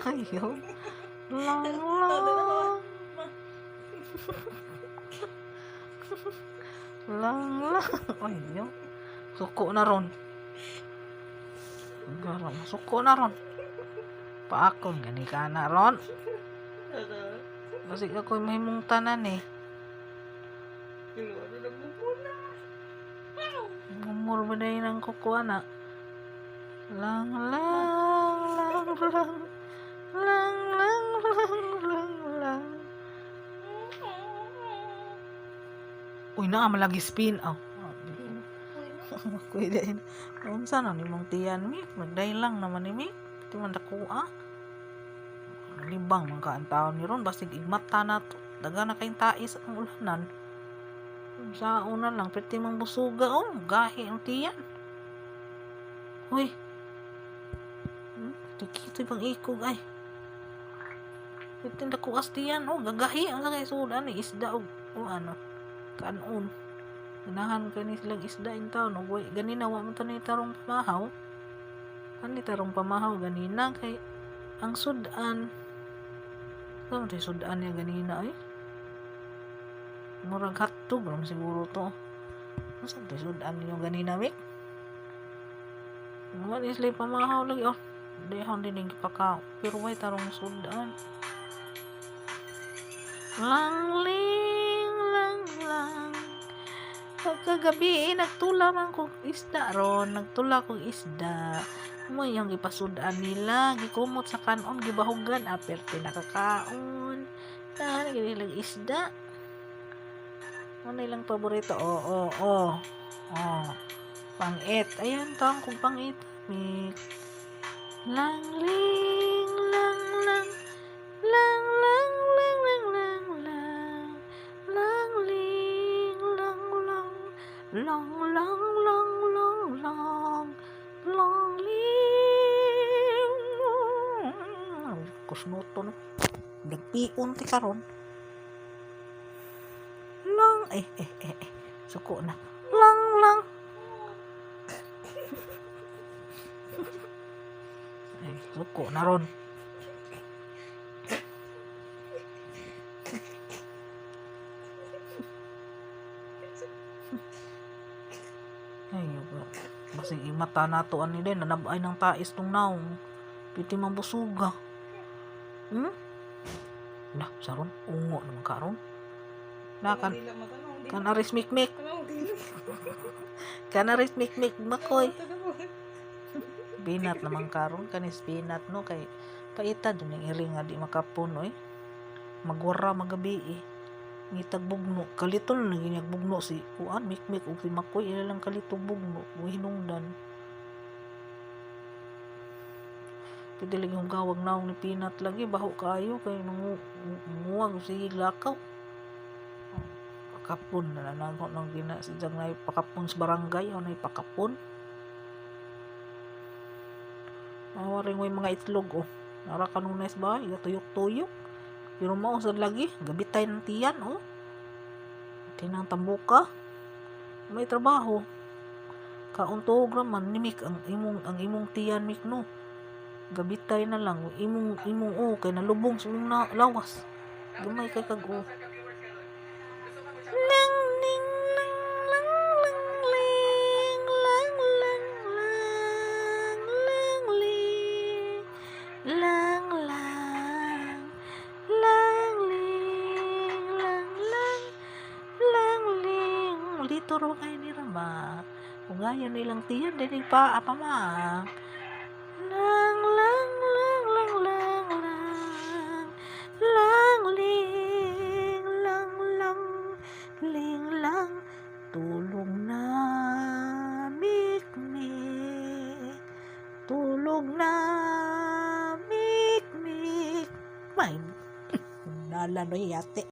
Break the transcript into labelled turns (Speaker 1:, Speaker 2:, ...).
Speaker 1: Ayaw. Lang lang. Lang lang. Ayaw. Suko na ron. Gara, suko na ron. Paakon, gani ka na ron. Kasi ako'y mahimong tanan eh.
Speaker 2: Ano nagmumuna?
Speaker 1: Ngumur ba na yun ang kukuha na? Lang, lang, lang, lang. Lang, lang, lang, lang, lang. Uy, naa malagi spin. Oh. Kuy din. Unsa na nimong tiyan mi? Magdaylang naman ni mi. Di man dako ah. Libang man ka ang taon ni ron basig igmata na to. Daga na kayong tais ang ulanan. Sa una lang pwede mang busuga oh, gahi ang tiyan. Uy. Dikito bang ikog ay. Pwede dako as tiyan oh, gagahi ang kay sudan ni isda og o ano kanon. Ganahan kani silang isda in town og way ganina wa man to ni tarong pamahaw. Ani tarong pamahaw ganina kay ang sudan. Ano to sudan niya ganina ay? Murag hotdog lang siguro to. Asa to sudan niyo ganina mik? Wa ni sila pamahaw lagi oh. Dihon din yung pagka pero way tarong sudan. Lang ling lang lang. Pagkagabi, eh, nagtula man kog isda ron. Nagtula kog isda. Mo yung gipasudan nila, gikumot sa kanon, gibahugan, aperte nakakaon. Tahan, ganilang isda. Ano ilang paborito? Oo, oh, oo, oh, oh. Pangit. Ayan, tawang kong pangit. Mik. Lang, ling, lang, lang. Lang, lang, lang, lang, lang, lang. Lang, ling, lang, lang. Lang, lang, lang, lang, lang. Lang, ling. Kusnoto no. Nagpion ti karon. Lang, eh, eh, eh, eh. Suko na. Lang, lang. Ay, suko na ron. Ay, basig imata nato ani din nanabay ng tais tong naong. Piti mabusuga. Nah, saron ungo naman karon. Na kan kan aris mikmik, kan aris mikmik makoy. Binat naman karon kanis binat no kay paita dun yung iri nga di makapon oy. Magwara magabi eh. Ngitag bugno kalitol na ginyag bugno si kuan mikmik ug si Makoy ila lang kalitog bugno ug hinungdan. Pwede lagi hugawag naong ni Pinat lagi baho kaayo kay manguwag sige lakaw. Pakapon na nanago nang gina si Jag na pakapon sa barangay o na pakapon. Awa rin mga itlog oh. Nara kanunay sa bahay, tuyok-tuyok. Pero mao sad lagi, gabitay ng tiyan oh. Tinang tambuka. May trabaho. Kauntog raman ni Mik ang imong tiyan Mik no. Gabitay na lang imong imong oh kay nalubong sa imong na, lawas. Gamay kay kag oh. Lang ning lang lang lang ling lang lang lang lang ling lang lang lang ling lang lang lang ling dito ro kay ni Rama. Kung ayon nilang tiyan dili pa apa ma. Lang lang lang lang lang lang lang ling lang lang ling lang tulog na mikmik tulog na mikmik may nala no yate.